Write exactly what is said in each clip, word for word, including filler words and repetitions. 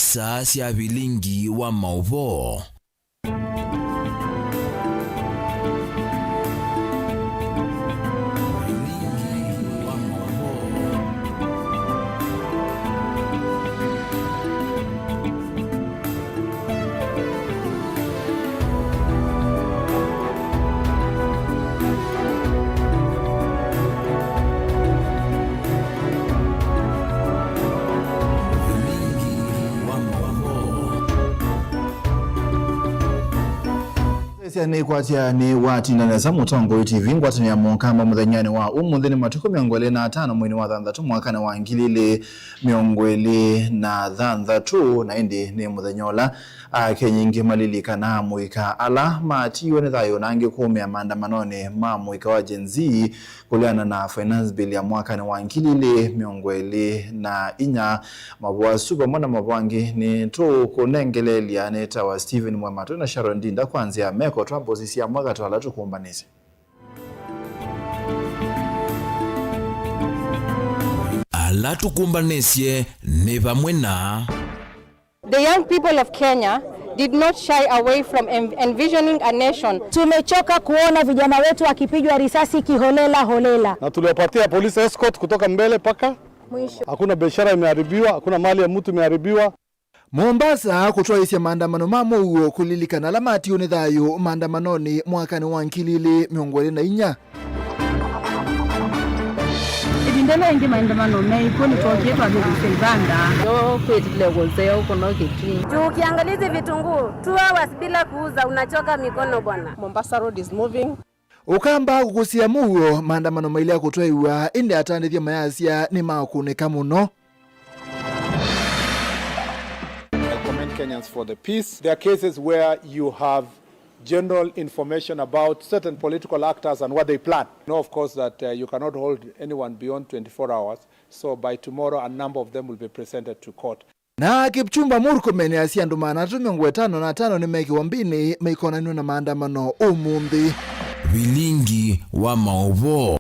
Saa sya vilingi wa maũvoo. Sya nĩkwatya nĩ watinda nesa Mũtongoi T V ngwatanĩo ya Mũkamba mũthenyanĩ wa ũmũnthĩ nĩ matukũ mĩongo ĩlĩ na atano mweinĩ wa thanthatũ mwakanĩ wa ngili ilĩ mĩongo ĩlĩ na thanthatũ, na ĩndĩ nĩ mũthenya ũla Akenya aingĩ malilikanaa amũika ala matiiwe nĩ thayũ na angĩ kũũmĩa maandamanonĩ ma mũika wa Gen Z kũleana na Finance Bill ya mwakanĩ wa ngili ilĩ mĩongo ĩlĩ na inya. Mavũa asu vamwe na mavũa angĩ nĩtũkũnengeleelya. Nĩtawa Stephen Mwema, twĩ na Sharon Ndinda kwa nzĩa ya meko, twambũsisya amwe katĩ wa ala tũkũmbanĩsye. Ala tũkũmbanĩsye nĩ vamwe na The young people of Kenya did not shy away from en- envisioning a nation. Tumechoka kuona vijana wetu wakipigwa risasi kiholela holela. Na tuliwapatia police escort kutoka mbele mpaka mwisho. Hakuna biashara imeharibiwa, hakuna mali ya mtu imeharibiwa. Mombasa kũtwaĩsya maandamano ma mũuo kũlilikana ala matiwe nĩ thayũ maandamanonĩ mwakanĩ wa ngili ilĩ mĩongo ĩlĩ na inya. Ĩvinda ĩla ĩngĩ maandamano meĩkw'o nĩtwookie twathi kũsya ivanda. Yo kwĩtile kũseo kũno kĩtui. Juu ukiangalia hizi vitunguu, two hours bila kuuza, unachoka mikono bwana. Mombasa Road is moving. Ũkamba kũkũsĩa mũuo, maandamano mailea kũtwaĩwa, ĩndĩ atandĩthya mayasya nĩmakũnĩka mũno. I commend Kenyans for the peace. There are cases where you have general information about certain political actors and what they plan. You know, of course, that, uh, you cannot hold anyone beyond twenty-four hours, so by tomorrow a number of them will be presented to court. Na Kipchumba Murkomen asya andũ maana atatũ mĩongo ĩtano na atano nĩmekĩwa mbĩnĩ maikonanw'a na maandamano ũmũnthĩ. Vilingi wa maũvoo.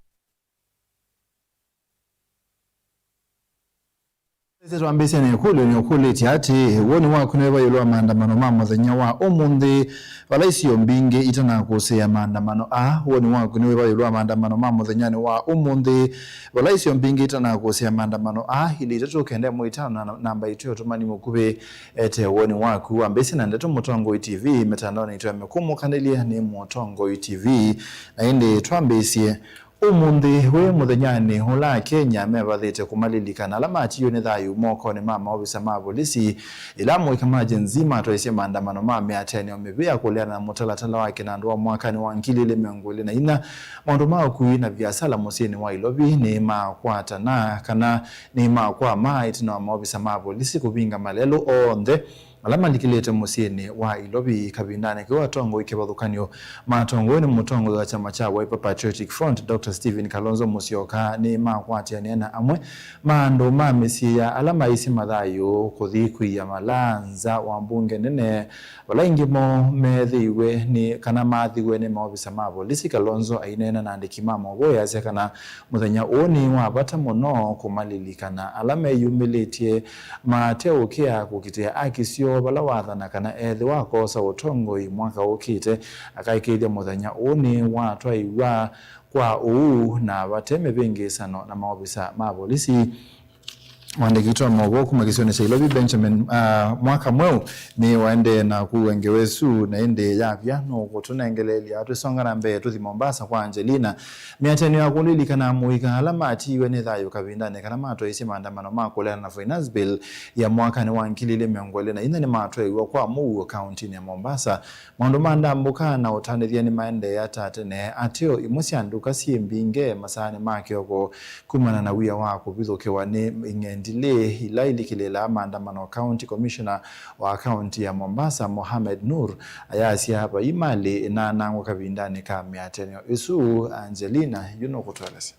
Ĩsĩ twambĩĩsye na ĩkũlyo nĩũkũlĩtye atĩĩ, woni waku nĩ wĩva ĩũlũ wa maandamano ma mũthenya wa ũmũnthĩ, vala isio mbingĩ itanakũsĩĩa maandamano aa? Woni waku nĩ wĩva ĩũlũ wa maandamano ma mũthenyanĩ wa ũmũnthĩ, vala isio mbingĩ itanakũsĩĩa maandamano aa? Ilĩ itatũ kenda ĩmwe itano na namba itũ ya ũtũmani mũkuvĩ. Ete woni waku. Wambĩĩsye na ndeto Mũtongoi T V, mĩtandaonĩ itũ ya mĩkũmũkanĩlye nĩ Mũtongoi T V. Na ĩndĩ twambĩĩsye, ũmũnthĩ wĩ mũthenyanĩ ũla Akenya mevathĩte kũmalilikana ala matiiwe nĩ thayũ mokonĩ ma maovisa ma volisi ĩla amũika ma Gen Z matwaisye maandamano ma mĩatĩanĩo mĩvĩa kũleana na mũtalatala wa kĩnandũ wa mwakanĩ wa ngili ilĩ mĩongo ĩlĩ na inya. Maũndũ ma ũkui na viasala mũsyĩnĩ wa Ilovi nĩmakwatana kana nĩmakwama ĩtina wa maovisa ma volisi kũvinga malelũ onthe ala malikĩlĩte mũsyĩnĩ wa Ilovi kavindanĩ kau atongoi kĩvathũkany'o matongoew'e nĩ mũtongoi wa kyama kya Wiper Patriotic Front, Doctor Stephen Kalonzo Musyoka, nĩmakwatĩanĩa na amwe ma andũ ma mĩsyĩ ya ala maisye mathayũ kũthi kwia malaa nza wa mbunge nene, vala aingĩ moo meethĩiwe nĩ kana maathiwe nĩ maovisa ma volisi. Kalonzo aineena na andĩki ma maũvoo easya kana mũthenya ũũ nĩ wa vata mũno kũmalilikana ala meyumĩlĩtye mateũkĩa kũkitĩa aki syoo vala wathana kana ethĩwa akoosa ũtongoi mwaka ũkĩte, akaĩkĩĩthya mũthenya ũũ nĩ watwaĩwa kwa ũu na vate mĩvĩngĩĩsano na maovisa ma volisi. Mwandĩki witũ wa maũvoo kuma kĩsionĩ kya Ilovi, Benjamin, ah, Mwaka Mweũ, nĩ waendee na kũua ngewa ĩsu, na ĩndĩ yavya nũkũtũnengeleelya. Twĩsonga na mbee, tũthi Mombasa kwa Angelina. Mĩatĩanĩo ya kũlilikana amũika ala matiiwe nĩ thayũ kavindanĩ kana matwaisye maandamano ma kũleana na Finance Bill ya mwakanĩ wa ngili ilĩ mĩongo ĩlĩ na inya nĩmatwaĩiwe kwa mũuo kauntinĩ ya Mombasa. Maũndũ ma ndambũka na ũtandĩthya nĩmaendee ata tene? Ateo imwe sya nduka syĩ mbinge masaanĩ ma kĩoko kumana na wia wa kũvithũkĩwa nĩ ing'endilĩ ila ilikĩlĩĩlaa maandamano. County Commissioner wa kaunti ya Mombasa, Mohamed Nur, ayasya vai malĩ ĩnaanangwa kavindanĩ ka mĩatĩanĩo ĩsu. Angelina yu nũkũtũelesya.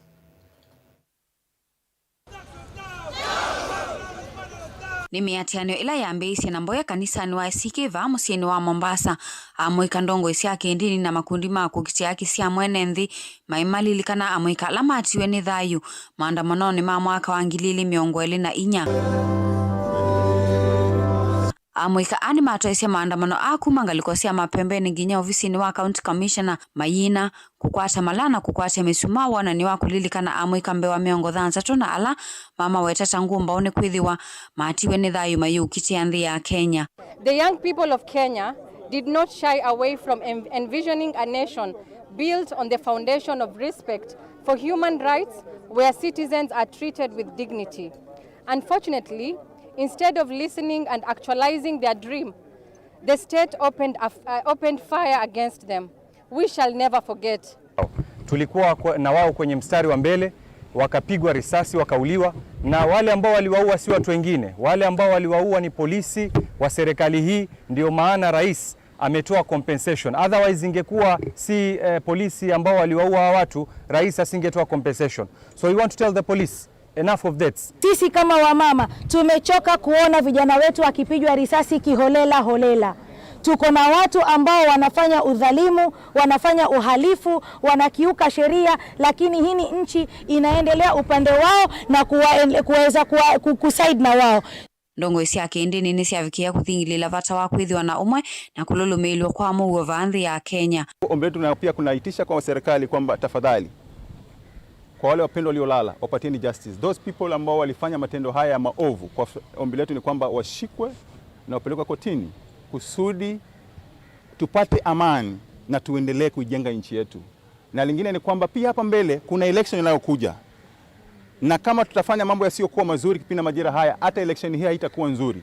Nĩ mĩatĩanĩo ĩla yambĩĩisye na mboya kanisanĩ wa A C K vaa mũsyĩnĩ wa Mombasa. Amũika, ndongoi sya kĩndini na makundi ma kũkitĩa aki sya mwene nthĩ maimalilikana amũika ala matiwe nĩ thayũ maandamanonĩ ma mwaka wa ngili ilĩ mĩongo ĩlĩ na inya. Amũika aa nĩmatwaisye maandamano aa kuma ngalĩko sya mapembeni nginya ovisinĩ wa County Commissioner, mayina, kũkwata malaa na kũkwatya mĩsumaa wonany'o wa kũlilikana amũika mbee wa mĩongo thanthatũ na ala mamaweta ta ngũmbaũ nĩkwĩthĩwa matiwe nĩ thayũ mayĩũkitĩa nthĩ ya Kenya. The young people of Kenya did not shy away from en-, envisioning a nation built on the foundation of respect for human rights, where citizens are treated with dignity. Unfortunately, instead of listening and actualizing their dream, the state opened a f-, uh, opened fire against them. We shall never forget. Tulikuwa kwa-, na wao kwenye mstari wa mbele, wakapigwa risasi, wakauliwa, na wale ambao waliwaua si watu wengine, wale ambao waliwaua ni polisi wa serikali hii. Ndio maana rais ametoa compensation, otherwise ingekuwa si, eh, polisi ambao waliwaua hawa watu, rais asingetoa compensation. So we want to tell the police, enough of that. Sisi kama wamama tumechoka kuona vijana wetu wakipigwa risasi kiholela holela. Tuko na watu ambao wanafanya udhalimu, wanafanya uhalifu, wanakiuka sheria, lakini hii ni nchi inaendelea upande wao na kuwa-, kuweza kuwa-, ku-, kuside na wao. Ndongoi sya kĩndĩnĩ nĩsyavikĩĩa kũthingilĩĩla vata wa kwĩthĩwa na ũmwe na kũlũlũmĩĩlw'a kwa mũuo vaa nthĩ ya Kenya. Ombi letu na pia kunaitisha kwa serikali kwamba tafadhali, kwa wale wapendwa waliolala, wapatieni justice. Those people ambao walifanya matendo haya ya maovu, kwa f-, ombi letu ni kwamba washikwe na wapelekwe kotini kusudi tupate amani na tuendelee kuijenga nchi yetu. Na lingine ni kwamba pia hapa mbele kuna election inayokuja. Na kama tutafanya mambo yasiyokuwa mazuri kipindi na majira haya, hata election hii haitakuwa nzuri.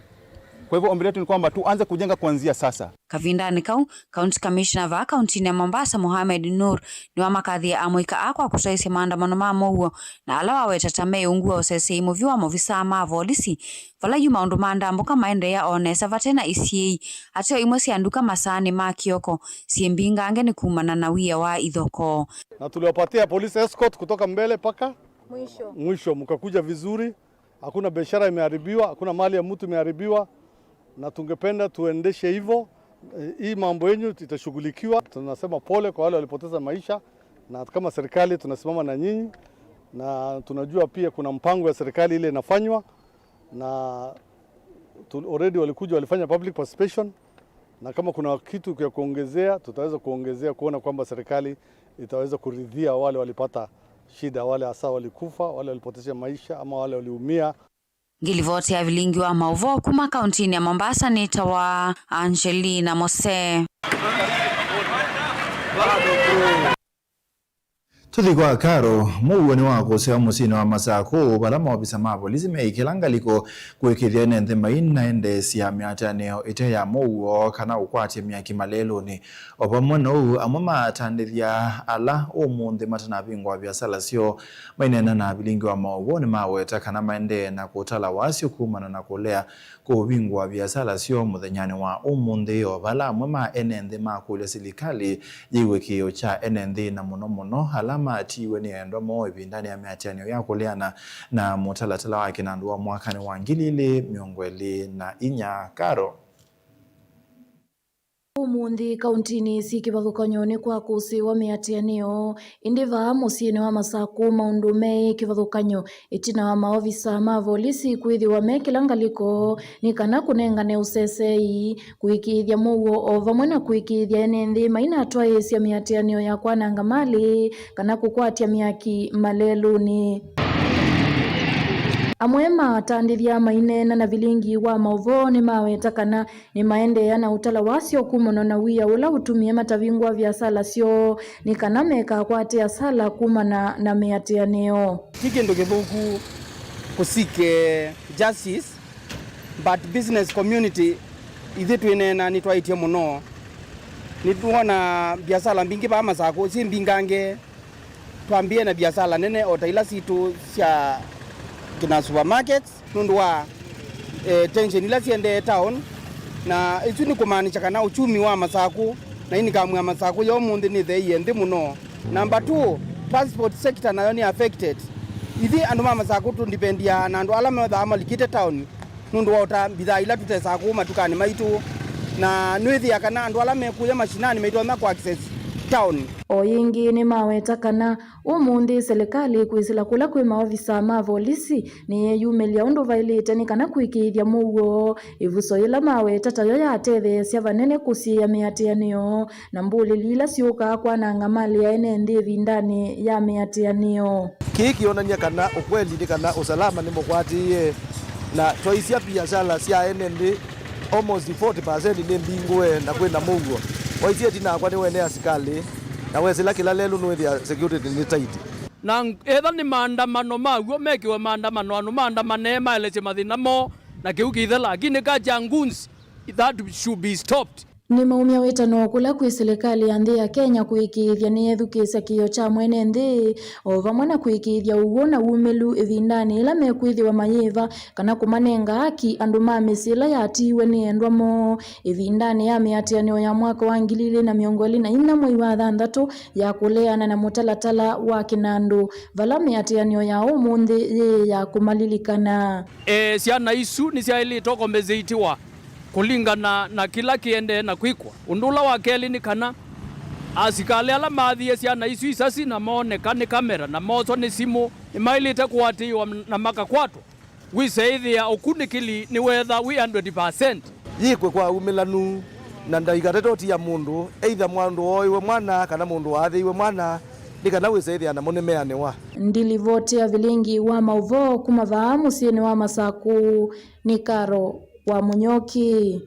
Kwa hivyo ombi letu ni kwamba tuanze kujenga kuanzia sasa. Kavindanĩ kau, County Commissioner vaa kauntinĩ ya Mombasa, Mohamed Noor, nĩwamakathie amũika aa kwa kũtaĩsya maandamano ma mũuo, na ala waweta ta me ungu wa ũseseei mũvyũ wa maovisaa ma volisi. Vala yu maũndũ ma ndambũka maendeea o nesa vate na isiĩi, ateo imwe sya nduka masaanĩ ma kĩoko syĩ mbingange nĩ kumana na wia wa ithokoo. Na tuliwapatia police escort kutoka mbele mpaka mwisho. Mwisho, mkakuja vizuri. Hakuna biashara imeharibiwa, hakuna mali ya mtu imeharibiwa, na tungependa tuendeshe hivyo. Eh, hii mambo yenyu itashughulikiwa. Tunasema pole kwa wale walipoteza maisha, na kama serikali tunasimama na nyinyi, na tunajua pia kuna mpango ya serikali ile inafanywa, na tu-, already walikuja walifanya public participation, na kama kuna kitu ya kuongezea, tutaweza kuongezea kuona kwamba serikali itaweza kuridhia wale walipata shida, wale hasa walikufa, wale walipoteza maisha ama wale waliumia. Ngĩlivoti ya vilingi wa maũvoo kuma kauntinĩ ya Mombasa nĩtawa Angelina Mose. Tũthi kwa Karo. Mũuo nĩwakũsĩwa mũsyĩnĩ wa Masakũ, vala maovisa ma volisi meĩkĩla ngalĩko kũĩkĩĩthya ene nthĩ mainaendeesya mĩatĩanĩo ĩte ya mũuo kana ũkwatya myaki malelũnĩ. O vamwe na ũu, amwe ma atandĩthya ala ũmũnthĩ matanavingũa viasala syoo maineena na avilingi wa maũvoo nĩmaweta kana maendee na kũtala wasyo kumana na kũlea kũvingũa viasala syoo mũthenyanĩ wa ũmũnthĩ, o vala amwe ma ene nthĩ makũlya silikalĩ yĩw'e kĩĩo kya ene nthĩ, na mũno mũno ala matiiwe nĩ endwa moo ĩvindanĩ ya mĩatĩanĩo ya kũleana na mũtalatala wa kĩnandũ wa mwakanĩ wa ngili ilĩ mĩongo ĩlĩ na inya. Karo. Ũmũnthĩ kauntinĩ syĩ kĩvathũkany'o nĩ kwakũsĩĩwa mĩatĩanĩo, ĩndĩ vaa mũsyĩnĩ wa Masakũ maũndũ meĩ kĩvathũkany'o ĩtina wa maovisa ma volisi kwĩthĩwa mekĩla ngalĩko nĩ kana kũnengane ũseseei, kũĩkĩĩthya mũuo o vamwe na kũĩkĩĩthya ene nthĩ mainatwaĩĩsya mĩatĩanĩo ya kwananga malĩ kana kũkwatya myaki malelũnĩ. Amwe ma atandĩthya maineena na vilingi wa maũvoo nĩmaweta kana nĩmaendeea na ũtala wasyo kumana na wia ũla ũtumie matavingũa viasala syoo nĩ kana mekakwate asala kumana na mĩatĩanĩo. Ti kĩndũ kĩthũku kũsike justice, but business community ithyĩ twĩneena nĩtwaĩtye mũno. Nĩtwona biasala mbingĩ vaa Masakũ syĩ mbingange. Twambĩĩe na biasala nene o ta ila sitũ sya kĩna supermarkets nũndũ wa, eh, tension ila siendee town, na ĩsu nĩ kũmaanisha kana uchumi wa Masakũ na income ya Masakũ ya ũmũnthĩ nĩtheeie nthĩ mũno. Number two, transport sector nayo nĩ affected. Ithyĩ andũ ma Masakũ tũndipendiaa na andũ ala methaa malikĩte town nũndũ wa ũta mbithaa ila tũtesaa kũu matukanĩ maitũ, na nĩwĩthĩa kana andũ ala me kũya mashinani maitonya kũ access taoni. O yĩngĩ nĩmaweta kana ũmũnthĩ silikalĩ kwĩsĩla kũla kwĩ maovisa ma volisi nĩyeeyumĩlya ũndũ vaĩlĩte nĩ kana kũĩkĩĩthya mũuo. Ĩvuso yĩla maweta tayo yatetheesya vanene kũsiĩĩa mĩatĩanĩo na mbũlĩli ila syũkaa kwananga malĩ ya ene nthĩ ĩvindanĩ ya mĩatĩanĩo. Kĩĩ kĩonany'a kana ũkweli nĩ kana ũsalama nĩmũkwatĩĩe, na twaisya biasala sya ene nthĩ almost forty percent nĩ mbingũe na kwĩna mũuo. Waisye ĩtina wakwa nĩwene asikalĩ, na wesĩla kĩla lelũ nũĩthĩa security nĩ tight. Na etha nĩ maandamano ma w'o, mekĩwe maandamano, andũ maandamane maelesye mathĩna moo na kĩu kĩithela, lakini culture ya goons, that should be stopped. Nĩmaumya wĩtano kũla kwĩ silikalĩ ya nthĩ ya Kenya kũĩkĩĩthya nĩyethukĩĩsya kĩĩo kya mwene nthĩ, o vamwe na kũĩkĩĩthya ũw'o na wumĩlu ĩvindanĩ yĩla mekwĩthĩwa mayĩva kana kũmanenga haki andũ ma mĩsyĩ ĩla yatiiwe nĩ endwa moo. Ĩvindanĩ ya mĩatĩanĩo ya mwaka wa ngili ilĩ na mĩongo ĩlĩ na inya mwei wa thanthatũ ya kũleana na mũtalatala wa kĩnandũ, vala mĩatĩanĩo ya ũmũnthĩ yĩĩ ya kũmalilikana. E, syana isu nĩsyaĩlĩte kũkompenseitiwa kũlingana na kĩla kĩendee na kwĩkwa. Ũndũ ũla wa kelĩ nĩ kana asikalĩ ala maathie syana isu isasi na mooneka nĩ kamera na mooswa nĩ simũ nĩmaĩlĩte kũatĩĩwa na makakwatwa. Wĩseĩthĩa ũkunĩkĩli nĩ wetha wĩ one hundred percent. Yĩkwe kwa umĩlanu na ndaikatate ũtia mũndũ, either mũndũ wooiwe mwana kana mũndũ waathĩiwe mwana, nĩ kana wĩseĩthĩa namo nĩmeanĩwa. Ndilivoti ya vilingi wa maũvoo kuma vaa mũsyĩnĩ wa Masakũ nĩ Karo wa Mũnyoki.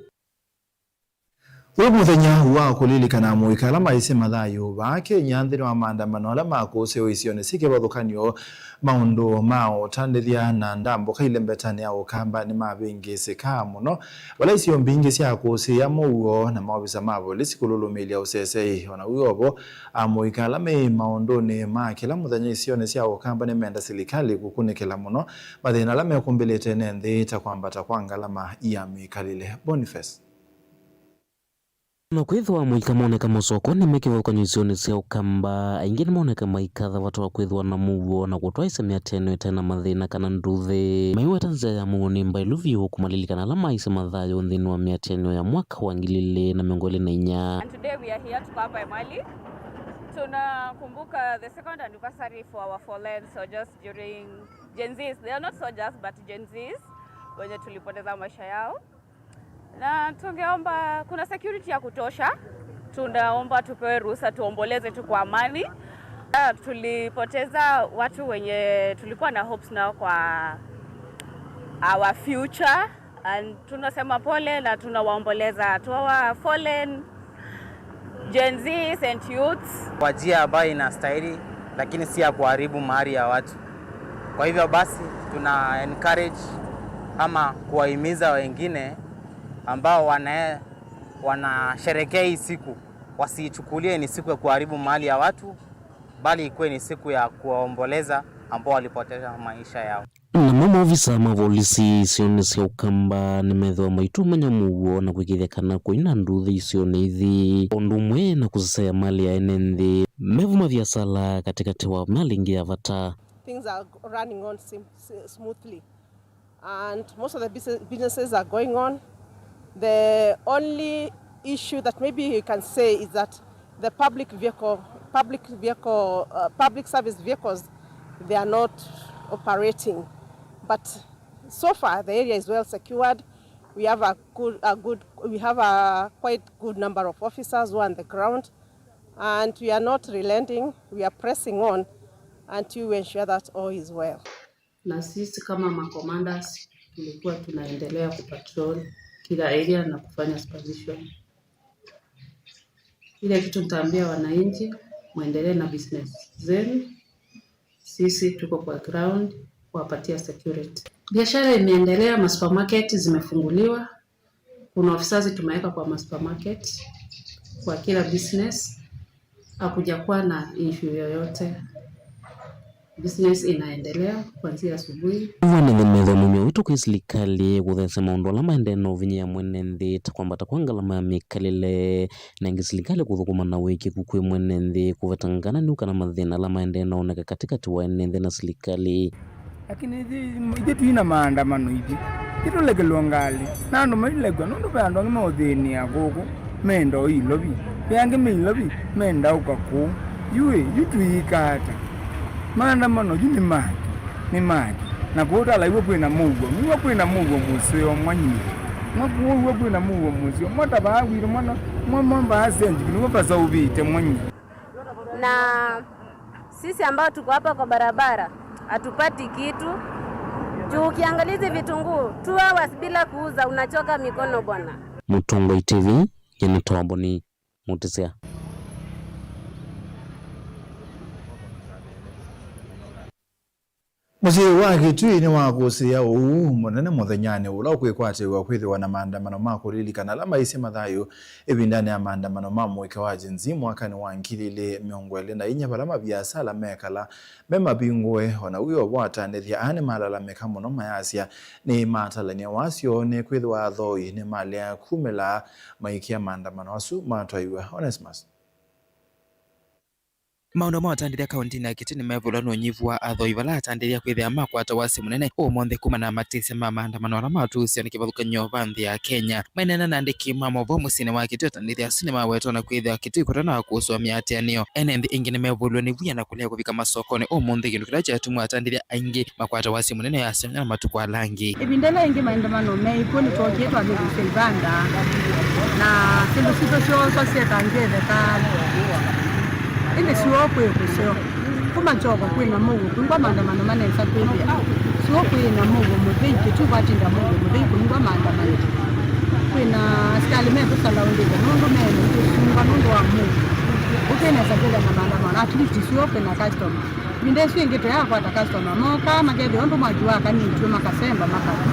Wĩ mũthenya wa kũlilikana amũika ala maisye mathayũ vaa Kenya nthĩnĩ wa maandamano ala makũsĩwe isionĩ syĩ kĩvathũkany'o, maũndũ ma ũtandĩthya na ndambũka ilembetanĩ ya Ũkamba nĩmavĩngĩĩsĩka mũno, vala isio mbingĩ syakũsĩĩa mũuo na maovisa ma volisi kũlũlũmĩĩlya ũsesei. O na wĩ o vo, amũika ala me maũndũnĩ ma kĩla mũthenya isionĩ sya Ũkamba nĩmenda silikalĩ kũkunĩkĩla mũno mathĩna ala mekũmbĩlĩte ene nthĩ, ta kwambata kwa ngalama ya mĩkalĩle. Boniface. Na kwĩthĩwa amũika moneka masokonĩ me kĩvathũkany'o isionĩ sya Ũkamba, aingĩ nĩmoneka maikatha vata wa kwĩthĩwa na mũuo na kũtwaĩsya mĩatĩanĩo ĩte na mathĩna kana nduthĩ. Maiweta nzĩa ya mũuo nĩ mbaĩlu vyũ kũmalilikana ala maisye mathayũ nthĩnĩ wa mĩatĩanĩo ya mwaka wa ngili ilĩ na mĩongo ĩlĩ na inya. And today we are here, tuko hapa Emali. Tunakumbuka the second anniversary for our fallen soldiers during Gen Zs. They are not soldiers, but Gen Zs wenye tulipoteza maisha yao. Na tungeomba, kuna security ya kutosha, tunaomba tupewe ruhusa tuomboleze tu kwa amani. Ah, tulipoteza watu wenye tulikuwa na hopes nao kwa our future, and tunasema pole na tunawaomboleza to our fallen Gen Zs and youths. Kwa njia ambayo inastahili, lakini si ya kuharibu mali ya watu. Kwa hivyo basi, tuna encourage ama kuwahimiza wengine ambao wana-, wanasherehekea hii siku, wasiichukulie ni siku ya kuharibu mali ya watu, bali ikuwe ni siku ya kuwaomboleza ambao walipoteza maisha yao. Namo maovisa ma volisi isionĩ sya Ũkamba nĩmethĩwa maitũmanya mũuo na kwĩkĩĩthya kana kũina nduthĩ isionĩ ithi, ũndũ ũmwe na kũseseea malĩ ya ene nthĩ. Mevuma viasala katĩkatĩ wa malĩ ĩngĩ ya vata. Things are running on sim-, s-, smoothly. And most of the busi-, businesses are going on. The only issue that maybe you can say is that the public vehicle, public vehicle, uh, public service vehicles, they are not operating. But so far, the area is well secured. We have a good, a good, we have a quite good number of officers who are on the ground, and we are not relenting. We are pressing on until we ensure that all is well. Na sisi kama ma commanders tulikuwa tunaendelea kupatrol kila area na kufanya supervision. Ile kitu nitaambia wananchi, muendelee na business zenu. Sisi tuko kwa ground kuwapatia security. Biashara imeendelea, masupermarket zimefunguliwa. Kuna officers tumeweka kwa masupermarket, kwa kila business. Hakujakuwa na issue yoyote. Business inaendelea kuanzia asubuhi. Vana nĩ methomumya witũ kwĩ silikalĩ kũthesya maũndũ ala maendee na ũvinyĩĩa mwene nthĩ, ta kwambata kwa ngalama ya mĩkalĩle, na ĩngĩ silikalĩ kũthũkũma na wĩkĩku kwĩ mwene nthĩ, kũvetangana nĩ kana mathĩna ala maendee na oneka katĩkatĩ wa ene nthĩ na silikalĩ. Lakini ithi, ithi tuina maandamano ithi. Ithi tulekelwa ngalĩ. Na andũ mailekw'a, nũndũ ve andũ angĩ maũthĩnĩa kũkũ. Menda o ilovi, ve angĩ me ilovi, menda ũka kũũ. Yu ĩ, yu tũyĩka ata? Maandamano yu nĩ maki, nĩ maki. Na kũu ũtalaiw'a kwĩna mũuo, nĩw'a kwĩna mũuo mũseo mwa nyie. Mwa kũu w'a kwĩna mũuo mũseo, mwa ta vaa witũ, mwana, mwa, mwa vaa senjiki, nĩw'a vasaũvĩte mwa nyie. Na sisi ambao tuko hapa kwa barabara, hatupati kitu. Juu ukiangalia hizi vitunguu, two hours bila kuuza, unachoka mikono bwana. Mũtongoi T V, nyie nĩ Tomboni Mutisya. Mũsyĩ wa Kitui nĩwakũsĩĩa ũuu mũnene mũthenyanĩ ũla ũkwĩkwatĩw'a kwĩthĩwa na maandamano ma kũlilikana ala maisye mathayũ ĩvindanĩ ya maandamano ma mũika wa Gen Z mwakanĩ wa ngili ilĩ mĩongo ĩlĩ na inya, vala maviasala mekala me mavingũe. O na w'o vo, atandĩthya aa nĩmalalamĩka mũno, mayasya nĩmatalany'a wasyo nĩ kwĩthĩwa athoi nĩmalea kumĩla maikĩa maandamano asu matwaiw'a. Onesmus. Maũndũ ma ũtandĩthya kaũntĩnĩ ya Kitui nĩmevulwa nĩ ũnyivu wa athoi, vala atandĩthya kwĩthĩa makwata wasyo mũnene ũmũnthĩ kumana na matĩsya ma maandamano ala matũũsya nĩ kĩvathũkany'o va nthĩ ya Kenya. Maineena na andĩki ma maũvoo mũsyĩnĩ wa Kitui, atandĩthya asu nĩmawetwa na kwĩthĩa Kitui kũtana kũsũa mĩatĩanĩo. Ene nthĩ ĩngĩ nĩmevulwe nĩ wia na kũlea kũvika masokonĩ ũmũnthĩ, kĩndũ kĩla kyatuma atandĩthya aingĩ makwata wasyo mũnene yasya na matukũ ala angĩ. Ĩvinda ĩla ĩngĩ maandamano meĩkw'o nĩtwookie twavĩthisye ivanda na syĩndũ sitũ syooswa syekangĩe ĩthekanĩ. Ĩndĩ syũa kwĩ kũseo. Kuma kyoko kwĩna mũuo, kwingwa maandamano manesa kwĩthĩa. Syũa kwĩna mũuo mũthei, Kitui kwatinda mũuo mũthei kwingwa maandamano. Kwĩna asikalĩ metũsalaũndĩte nũndũ mena itũsunga nũndũ wa mũuo. Ũkĩnesa kwĩthĩa na maandamano, at least syũa kwĩna customer. Ĩvinda ĩsu ĩngĩ tũyakwata customer, mokaa makethĩa ũndũ mwaki wakanĩtw'e, makasemba, makatha.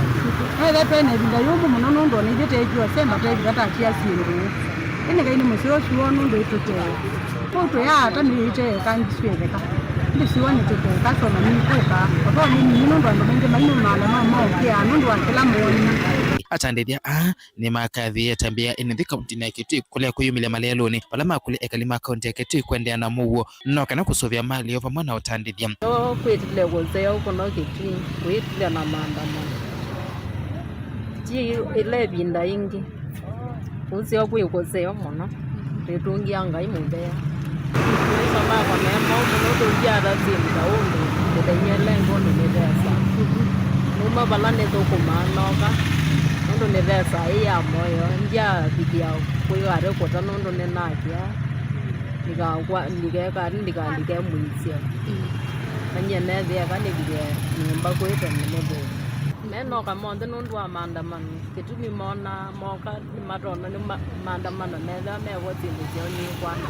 No ethĩa twĩ na ĩvinda yũmũ mũno nũndũ o na ithyĩ teekie ũsemba, teevika tatia syĩndũ. Ĩndĩ Ngai nĩ mũseo, syũa nũndũ ĩtũtee. Kwoou tũyaata nĩyĩte ĩkangi syĩtheka. Ĩndĩ syũa nĩtũtee, customer nĩikũka. Although nĩ nini nũndũ andũ maingĩ mainũmaala no maũkĩaa nũndũ wa kĩla mooni. Atandĩthya aa nĩmakathĩĩe ĩtambya ya ene nthĩ kaũntĩnĩ ya Kitui kũlea kwĩyumĩlya maleelũnĩ vala makũlya ekali ma kaũntĩ ya Kitui kũendeea na mũuo no kana kũsũvĩa mali yoo vamwe na ũtandĩthya. Yo kwĩtile kũseo kũno Kitui, kwĩtile na maandamano. Ti ĩla ĩvinda ĩngĩ. Kũseo kwĩ kũseo mũno. Twĩtũngĩa Ngai mũvea. Maisha makwa me maũ mũno, tũngĩata syĩndũ ta ũndũ mĩthenya ĩla ĩngĩ ũndũ nĩthesa. Numa vala nĩthũkũmaa nooka, nũndũ nĩthesa ĩ ya mũyo, ndyavikĩa kwĩw'a arĩ kũta nũndũ nĩnakĩa, ndikakwa, ndikeka, ndikalike mũisye. Na nyie neethĩa eka nĩvike nyũmba kwĩ tene nĩthũku. Menoka monthe nũndũ wa maandamano. Kĩtumi monaa moka nĩmatona nĩ ma-, maandamano methĩwa mevo syĩndũ syoo nĩkwana.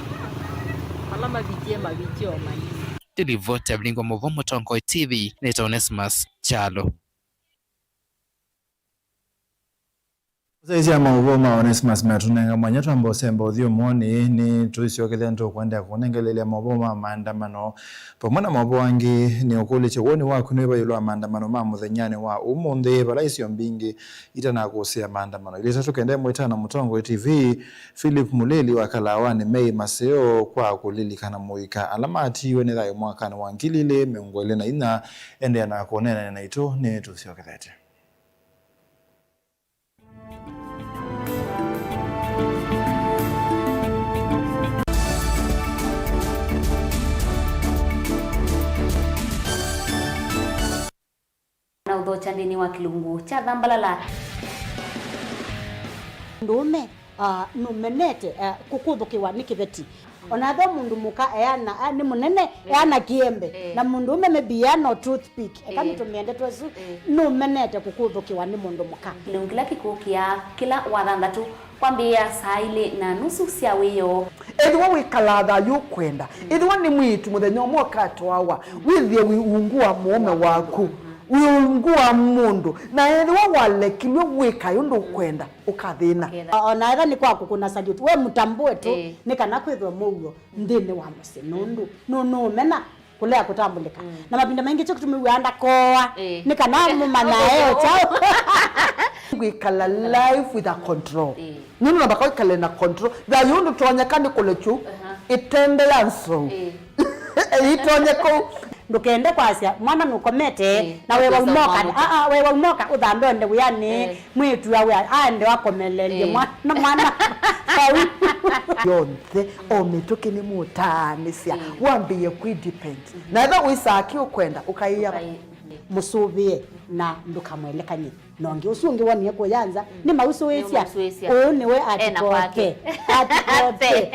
Ala mavikie mavikie o manyie. Nĩ livoti ya Vilingi wa Mauvoo Mũtongoi T V, nĩtawa Onesmus Kyalo. Mũsyaĩĩsya maũvoo ma Onesmus matũnenga mwanya twamba ũsemba ũthyũmũonĩ, nĩtũisyokethya nĩtũkũendeea kũnengelelya maũvoo ma maandamano. Vamwe na maũvoo angĩ, nĩũkũlĩtye woni waku nĩ wĩva ĩũlũ wa maandamano ma mũthenyanĩ wa ũmũnthĩ, vala isio mbingĩ itanakũsĩĩa maandamano. Ilĩ itatũ kenda ĩmwe itano Mũtongoi T V, Philip Mũlĩli wa Kalawanĩ Mei Maseo kwa kũlilikana mũika ala matiiwe nĩ thayũ mwakanĩ wa ngili ilĩ mĩongo ĩlĩ na inya. Endeea na kũneenany'a naitũ, nĩtũsyokethete. Na ũthokya nthĩnĩ wa kĩlungu kya thambalala. Mũndũũme, ah, nũmenete, ah, kũkũthũkĩwa nĩ kĩveti. Ona ethĩwa mũndũ mũka eana, ah, nĩ mũnene, eh, eana kĩembe. Eh. Na mũndũũme maybe eana o toothpick. Eka, eh, nĩtũmĩe ndeto ĩsu, eh, nũmenete kũkũthũkĩwa nĩ mũndũ mũka. Kĩlungu kĩla kĩkũkĩa kĩla wathanthatũ kwambĩĩa saa ilĩ na nusu sya wĩoo. Ethĩwa wĩkalaa thayũ ũkwenda, ethĩwa nĩ mwĩĩtu mũthenya ũmwe ũkatwawa, wĩthĩe wĩ ungu wa mũũme waku, wĩ ungu wa mũndũ, na ethĩwa walekilw'e wĩkae ũndũ ũkwenda, ũkathĩna. Ũkethĩa. O-, ona ethĩwa nĩ kwa kũkũna salute, we mũtambũe tu, ĩĩ, nĩ kana kwĩthwe mũuo nthĩnĩ wa mũsyĩ, nũndũ nũ-, nũũmena kũlea kũtambũlĩka. Mm. Na mavinda maingĩ kyo kĩtumi wĩaa ndakooa, ĩĩ, nĩ kana mũmanyae o kyaũ. Kwĩkala life with a control. Ĩĩ. Nũndũ namba kwĩkale na control. Thayũ ndũtonyeka nĩ kũlekyu, aha, ĩtende ya nzou. Ĩĩ. Ĩitonyeka. Ndũkende kwasya mwana nũkomete, ĩĩ, na we waumoka, ah, ah, we waumoka ũthambe ũende wĩanĩ, ĩĩ, mwĩĩtu awe aende akomelelye, ĩĩ, mwana, mwana. Kau yonthe, o mĩtũkĩ nĩmũtaanĩsya, wambĩĩe kwĩ depend. Na ethĩwa wĩsaa kĩ ũkwenda, ũkaĩa mũsũvĩe na ndũkamwelekany'e na ũngĩ. Ũsu ũngĩ wonie kũya nza, nĩmausũĩsya. Nĩmausũĩsya. Ũũ nĩwe. Ena kwake. Atikote. Atikote.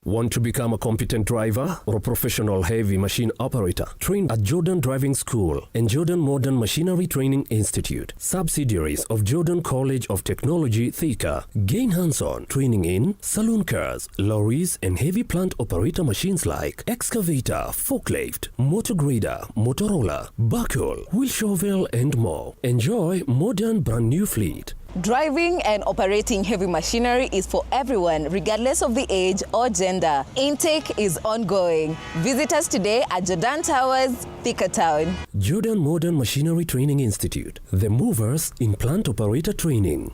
Want to become a competent driver or a professional heavy machine operator? Train at Jordan Driving School and Jordan Modern Machinery Training Institute, subsidiaries of Jordan College of Technology, Thika. Gain hands-on training in saloon cars, lorries, and heavy plant operator machines like excavator, forklift, motor grader, motor roller, backhoe, wheel shovel, and more. Enjoy modern brand new fleet. Driving and operating heavy machinery is for everyone, regardless of the age or gender. Intake is ongoing. Visit us today at Jordan Towers, Thika Town. Jordan Modern Machinery Training Institute, the movers in plant operator training.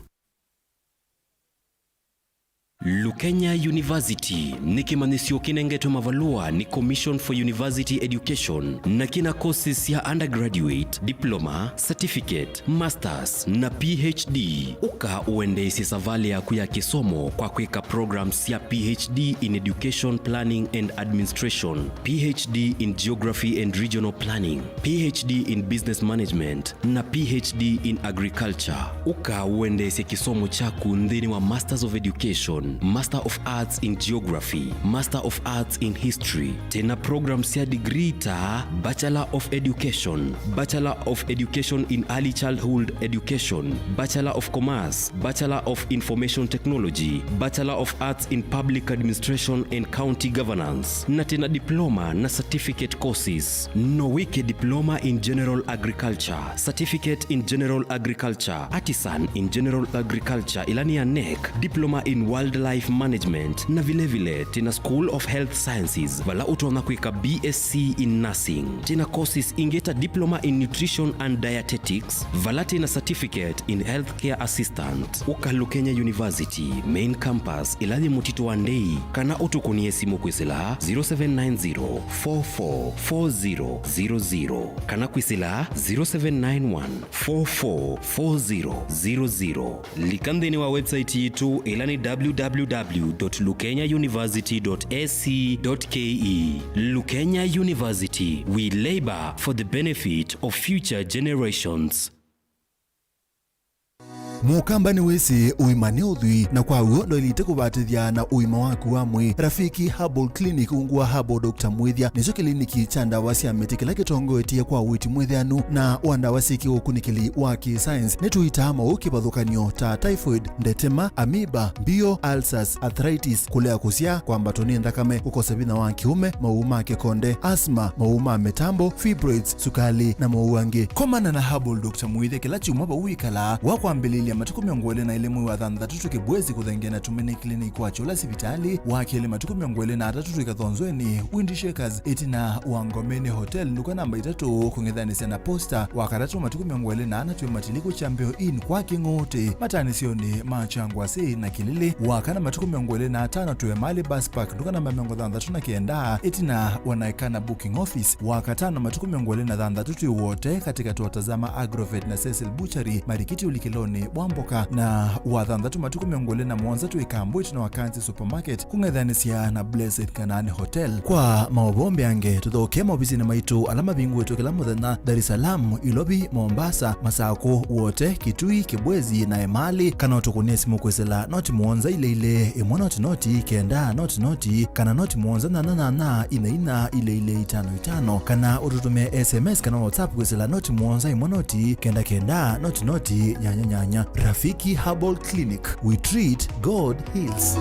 Lukenya University nĩ kĩmanyĩsyo kĩnengetwe mavalũa nĩ Commission for University Education na kĩna courses sya undergraduate, diploma, certificate, masters, na P H D. Ũka ũendeesye savalĩ yaku ya kĩsomo kwa kwĩka programs sya P H D in Education Planning and Administration, P H D in Geography and Regional Planning, P H D in Business Management, na P H D in Agriculture. Ũka ũendeesye kĩsomo kyaku nthĩnĩ wa Masters of Education, Master of Arts in Geography, Master of Arts in History. Twĩna programs sya degree ta Bachelor of Education, Bachelor of Education in Early Childhood Education, Bachelor of Commerce, Bachelor of Information Technology, Bachelor of Arts in Public Administration and County Governance, na twĩna diploma na certificate courses. No wĩke Diploma in General Agriculture, Certificate in General Agriculture, Artisan in General Agriculture, ĩla nĩ ya nec, Diploma in Wildlife Management, na vilevile twĩna School of Health Sciences, vala ũtonya kwĩka B S C in Nursing. Twĩna courses ingĩ ta Diploma in Nutrition and Dietetics, vala twĩna Certificate in Healthcare Assistant. Ũka Lukenya University, Main Campus, ĩla yĩ Mũtitũ wa Ndei, kana ũtũkũnĩe simũ kwĩsĩla zero seven nine zero, four four four zero zero zero, kana kwĩsĩla zero seven nine one, four four four zero zero zero. Lika nthĩnĩ wa website yitũ, ĩla nĩ w w w dot lukenya university dot a c dot k e. Lukenya University, we labor for the benefit of future generations. Mũkamba nĩwĩsĩ ũima nĩ ũthwii, na kwa w'o ndwaĩlĩte kũvatĩthya na ũima waku wa mwĩĩ. Rafiki Herbal Clinic, ungu wa Herbal Doctor Mwĩthya, nĩkyo kĩliniki kya ndawa sya mĩtĩ kĩla kĩtongoetye kwa ũiiti mwĩtheanu na wa ndawa syĩ kĩũkunĩkĩli wa kĩ-science. Nĩtũitaa maũũ kĩvathũkany'o ta typhoid, ndetema, amoeba, mbio, ulcers, arthritis, kũlea kũsyaa, kwambatwa nĩ nthakame, kũkosa vinya wa kĩũme, maũũ ma kĩkonde, asthma, maũũ ma mĩtambo, fibroids, sukalĩ, na maũũ angĩ. Komana na Herbal Doctor Mwĩthya kĩla kyumwa vau wĩkalaa, wa kwambĩlĩlya matukũ mĩongo ĩlĩ na ĩlĩ mwei wa thanthatũ twĩ Kĩbwezi kũthengeana Tumaini Clinic kwa Kyũla sivitalĩ, wa kelĩ matukũ mĩongo ĩlĩ na atatũ twĩ Kathonzweni, Wind Shakers, ĩtina wa Ngomeni Hotel, nduka namba itatũ, kũng'ethanĩsya na Posta, wa katatũ matukũ mĩongo ĩlĩ na ana twĩ Matiliku Champion Inn kwa Kĩng'ũtĩ, mataanĩsyonĩ ma Kyangwasĩ na Kĩlĩlĩ, wa kana matukũ mĩongo ĩlĩ na atano twĩ Emali Bus Park, nduka namba mĩongo thanthatũ na kenda, ĩtina wa Naikana Booking Office, wa katano matukũ mĩongo ĩlĩ na thanthatũ twĩ Wote, katĩkatĩ wa Tazama Agrovet na Cecil Butchery, marikiti ũlikĩlonĩ wa mboka, na wa thanthatũ matukũ mĩongo ĩlĩ na mũonza twĩ Kambwĩ, ĩtina wa Kanzi Supermarket, kũng'ethanĩsya na Blessed Kanaani Hotel. Kwa maũvoo mbeange, tũthokee maovisinĩ maitũ ala mavingũĩtwe kĩla mũthenya, Dar es Salaam, Ilovi, Mombasa, Masakũ, Wote, Kitui, Kibwezi, na Emali, kana ũtũkũnĩe simũ kwĩsĩla noti mũonza ilĩ ilĩ, ĩmwe noti noti, kenda noti noti, kana noti mũonza nyanya nyanya, ina ina, ilĩ ilĩ itano itano, kana ũtũtũmĩe S M S kana WhatsApp kwĩsĩla noti mũonza, ĩmwe noti, kenda kenda, noti noti, nyanya nyanya. Rafiki Herbal Clinic, we treat, God heals.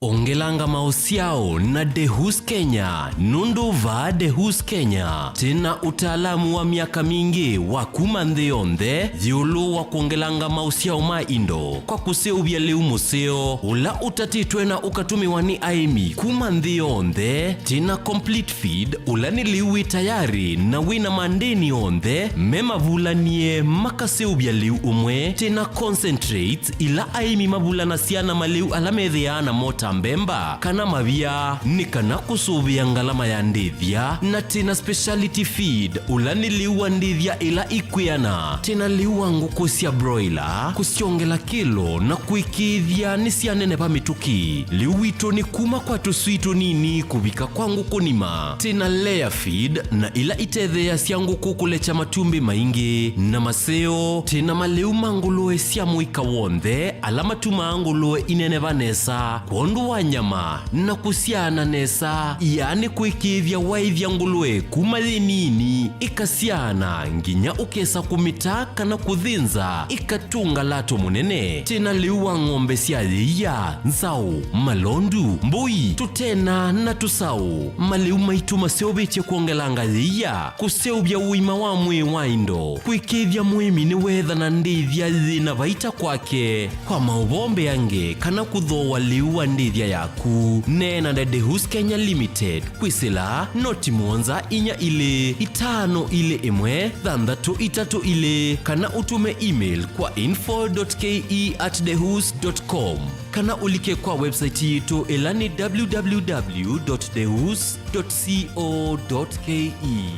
Ongelanga maũsyao na Dehus Kenya, nũndũ vaa Dehus Kenya, twĩna ũtaalamu wa myaka mingĩ wa kuma nthĩ yonthe, ĩũlũ wa kwongelanga maũsyao ma indo, kwa kũseũvya lĩu mũseo, ũla ũtatĩtwe na ũkatũmĩwa nĩ aĩmi kuma nthĩ yonthe, twĩna complete feed, ũla nĩ lĩu wĩ tayarĩ na wĩna mandĩni onthe me mavulanie makaseũvya lĩu ũmwe, twĩna concentrates, ila aĩmi mavulanasya na malĩu ala methĩaa namo ta mbemba, kana mavia, nĩ kana kũsũvĩa ngalama ya ndĩthya, na twĩ na speciality feed, ũla nĩ lĩu wa ndĩthya ĩla ikwĩana. Twĩ na lĩu wa ngũkũ sya broiler, kũsyongela kĩlo na kũĩkĩĩthya nĩsyaneneva mĩtũkĩ. Lĩu witũ nĩ kuma kwa tũswii tũnini kũvika kwa ngũkũ nima. Twĩ na layer feed na ila itetheeasya ngũkũ kũlekya matumbĩ maingĩ na maseo. Twĩ na malĩu ma ngũlũe sya mũika w'onthe ala matumaa ngũlũe ineneva nesa kwondũ wa nyama na kũsyaana nesa, yaani kũĩkĩĩthya waĩthya ngũlũe kuma yĩ nini ĩkasyaana nginya ũkesa kũmĩta kana kũthĩnza ĩkatũnga lato mũnene. Twĩ na lĩu wa ng'ombe sya yĩia, nzaũ, malondu, mbũi, tũtena na tũsaũ. Malĩu maitũ maseũvĩtye kwongelanga yĩia, kũseũvya ũima wa mwĩĩ wa indo, kũĩkĩĩthya mũĩmi nĩweethana ndĩthya yĩ na vaita kwake. Kwa maũvoo mbeange kana kũthooa lĩu wa ndĩthya yaku, neena na Dehus Kenya Limited kwĩsĩla noti mũonza inya ilĩ itano ilĩ ĩmwe thanthatũ itatũ ilĩ kana ũtũme email kwa info dot K E at dehus dot com kana ũlike kwa website yitũ ĩla nĩ w w w dot dehus dot co dot K E.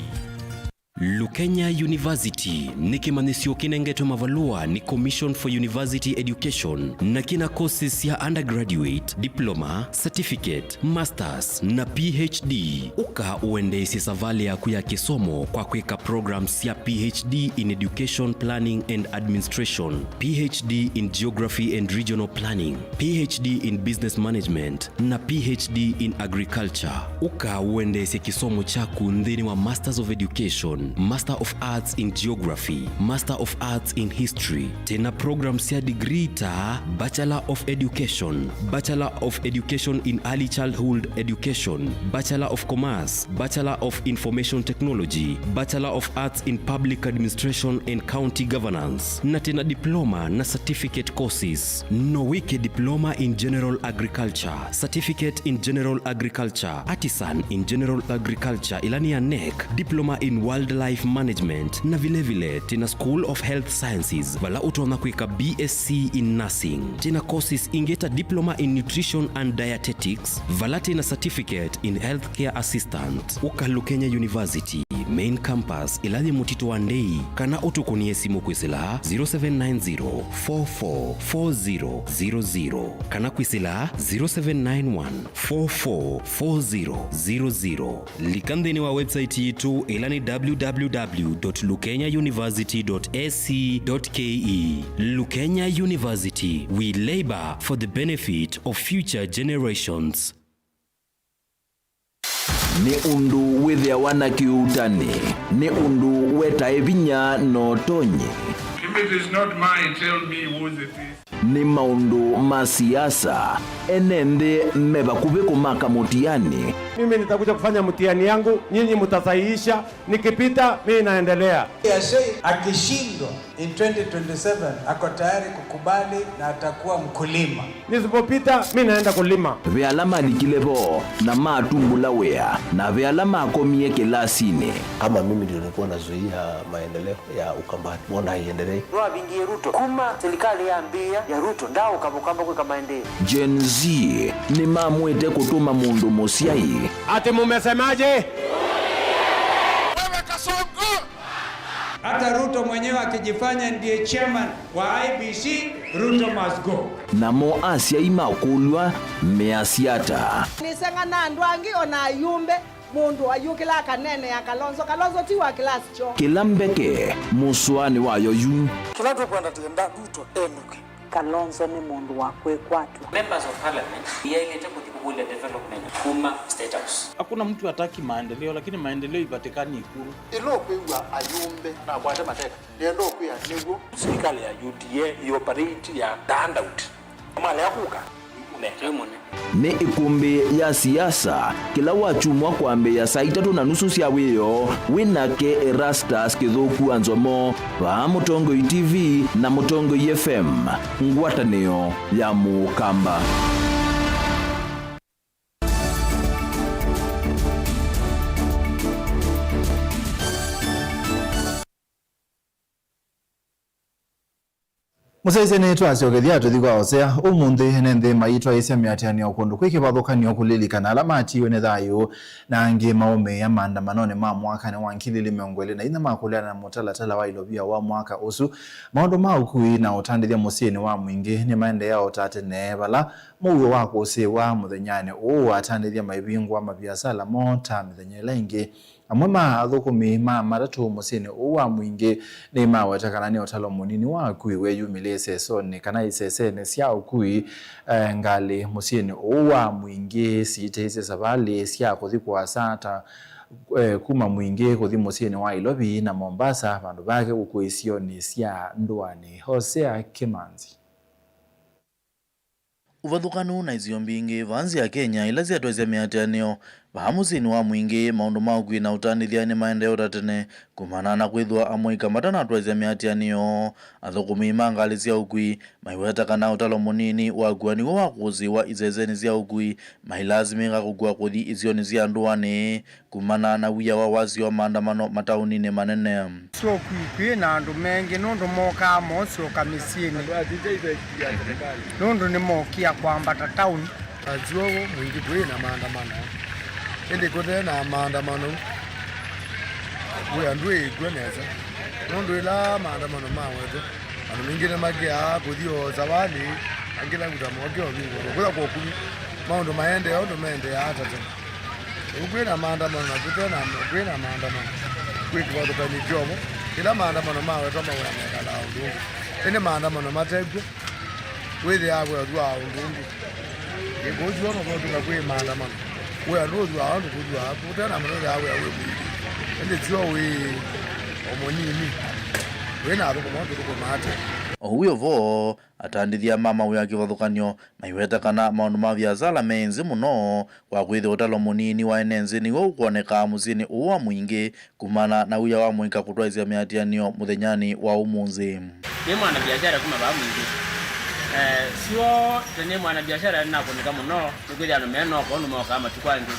Lukenya University nĩ kĩmanyĩsyo kĩnengetwe mavalũa nĩ Commission for University Education na kĩna courses sya undergraduate, diploma, certificate, masters na P H D. Ũka ũendeesye savalĩ yaku ya kĩsomo kwa kwĩka programs sya P H D in Education Planning and Administration, P H D in Geography and Regional Planning, P H D in Business Management, na P H D in Agriculture. Ũka ũendeesye kĩsomo kyaku nthĩnĩ wa Masters of Education, Master of Arts in Geography, Master of Arts in History. Twĩ na program sya degree ta Bachelor of Education, Bachelor of Education in Early Childhood Education, Bachelor of Commerce, Bachelor of Information Technology, Bachelor of Arts in Public Administration and County Governance, na twĩ na diploma na certificate courses. No wĩke diploma in general agriculture, certificate in general agriculture, artisan in general agriculture, ĩla nĩ ya nec, diploma in wildlife management, na vilevile twĩ na School of Health Sciences, vala ũtonya kwĩka B S C in nursing. Twĩ na courses ingĩ ta diploma in nutrition and dietetics, vala twĩ na certificate in healthcare assistant. Ũka Lukenya University main campus ĩla yĩ Mũtitũ wa Ndei, kana ũtũkũnĩe simũ kwĩsĩla zero seven nine zero, four four, four zero zero zero, kana kwĩsĩla zero seven nine one, four four, four zero zero zero. Lika nthĩnĩ wa website yitũ ĩla nĩ w w w dot lukenya university dot a c dot k e. Lukenya University, we labor for the benefit of future generations. Nĩ ũndũ wĩthĩawa na kĩuutani, nĩ ũndũ wetae vinya na ũtonyi. If it is not mine, tell me whose it is. Nĩ maũndũ ma siasa, ene nthĩ me vakuvĩ kũmaka mũtiani. Mimi nitakuja kufanya mtihani yangu, nyinyi mtasahihisha, nikipita, mimi naendelea. Akishindwa in twenty twenty-seven, ako tayari kukubali na atakuwa mkulima. Nisipopita, mi naenda kulima. Ve ala malikile vo na matumbũla wĩa, na ve ala makomie kĩlasinĩ. Kama mimi ndio nilikuwa nazuia maendeleo ya Ukambani, mbona haiendelei? Nĩwavingie Ruto. Kuma serikali yambĩĩa ya Ruto, ndaũka Mũkamba kwĩka maendeeo. Gen Z nĩmamwĩte kũtũma mũndũ mũsyai. Ati mumesemaje? Wewe Kasongo! Hata Ruto mwenyewe akijifanya ndiye chairman wa I E B C, Ruto must go. Namo asyai makũlw'a measya ata? Nĩseng'ana andũ angĩ o na ayumbe, mũndũ ayũkĩla akaneenea Kalonzo. Kalonzo ti wa kĩlasi kyoo. Kĩla mbeke mũsũanĩ wayo yu. Kĩla tũkwenda, tũkwenda Ruto enũke. Kalonzo nĩ mũndũ wa kwĩkwatw'a. Members of Parliament yaĩlĩte kũthi kũkũlya development kuma State House. Hakuna mtu hataki maendeleo, lakini maendeleo ipatikani Ikulu. Ĩla ũkwĩw'a ayumbe nakwate mateka, nĩenda ũkwĩa nĩw'o. Serikali ya U D A ĩoperate ya the handout. Malea kũka, ũnengewe mũne. Nĩ ĩkũmbĩ ya siasa, kĩla wakyumwa kwambĩĩa saa itatũ na nusu sya wĩoo, wĩ nake Erastus Kĩthũku wa Nzomo, vaa Mũtongoi T V na Mũtongoi F M, ngwatanĩo ya Mũkamba. Mũsyaĩĩsya nĩtwasyokethya tũthi kwa Osea. Ũmũnthĩ ene nthĩ maitwaĩĩsya mĩatĩanĩo kũndũ kwĩ kĩvathũkany'o kũlilikana ala matiiwe nĩ thayũ na angĩ maũmĩĩa maandamanonĩ ma mwakanĩ wa ngili ilĩ mĩongo ĩlĩ na inya ma kũleana na mũtalatala wa ilovia wa mwaka ũsu. Maũndũ ma ũkui na ũtandĩthya mũsyĩnĩ wa mwingĩ nĩmaendeea o ta tene, vala mũuo wa kũsĩĩwa mũthenyanĩ ũũ, atandĩthya maivingũa maviasala moo ta mĩthenya ĩla ĩngĩ. Amwe ma athũkũmi ma matatũ mũsyĩnĩ ũũ wa mwingĩ nĩmaweta kana nĩ ũtalo mũnini wa akui weyumĩlĩe isesonĩ kana isesenĩ sya ũkui, eh, ngalĩ mũsyĩnĩ ũũ wa mwingĩ sitĩĩsye savalĩ sya kũthi kũasa ta, eh, kuma mwingĩ kũthi mũsyĩnĩ wa Ilovi na Mombasa, vandũ vake kũkũa isionĩ sya ndũanĩ. Hosea Kĩmanzi. Ũvathũkanu na isio mbingĩ vaa nzĩ ya Kenya ila syatwaisya mĩatĩanĩo, vaa mũsyĩnĩ wa mwingĩ, maũndũ ma ũkui na ũtandĩthya nĩmaendee o ta tene, kumana na kwĩthĩwa amũika matanatwaisya mĩatĩanĩo. Athũkũmi ma ngalĩ sya ũkui maiweta kana ũtalo mũnini wa akua nĩw'o wa kũsĩĩwa isesenĩ sya ũkui, mailasimĩka kũkua kũthi isionĩ sya ndũanĩ. Kumana na wia wa wasyo, maandamano mataũninĩ manene. Syokwĩ kwĩ na andũ mengĩ nũndũ mokaa mosyoka mĩsyĩnĩ nũndũ nĩmokĩa kwambata taũni. Wasyo mwingĩ kwĩ na maandamano, ĩndĩ kũte na maandamano wĩa ndwĩĩkw'a nesa nũndũ ĩla maandamano mawetwe, andũ maingĩ nĩmakĩaa kũthi o savalĩ, angĩ nakuta moke o vingũa kũya kwa ũkuvĩ, maũndũ maendee ũndũ maendeeaa ta tene. Rĩu kwĩ na maandamano na kũte na, kwĩ na maandamano, kwĩ kĩvathũkany'o kyovo. Ĩla maandamano mawetwa mawĩa mekalaa ũndũ ũngĩ, ĩndĩ maandamano matekw'o wĩthĩaa wĩa ũthuaa ũndũ ũngĩ. Ĩkũũsua nũkũtw'ĩka kwĩ maandamano, wĩa ndũthuaa ũndũ kũthuaa kũte na mũthenya wĩa wĩ mwingĩ, ĩndĩ syo wĩ o mũnini, wĩ na athũkũma ũndũ ũthũkũmaa tene. O ũu wĩ o vo, atandĩthya ma mawĩa kĩvathũkany'o maiweta kana maũndũ ma viasala me nzĩ mũno, kwa kwĩthĩwa ũtalo mũnini wa ene nzĩ nĩw'o ũkwonekaa mũsyĩnĩ ũũ wa mwingĩ kumana na wia wa mũika kũtwaĩsya mĩatĩanĩo mũthenyanĩ wa ũmũnthĩ. Nĩ mwanabiashara kuma vaa mwingĩ. Eh, syo, nĩ mwanabiashara nĩnakũnĩka mũno, nĩkwĩthĩa andũ menooka ũndũ mokaa matukũ angĩ.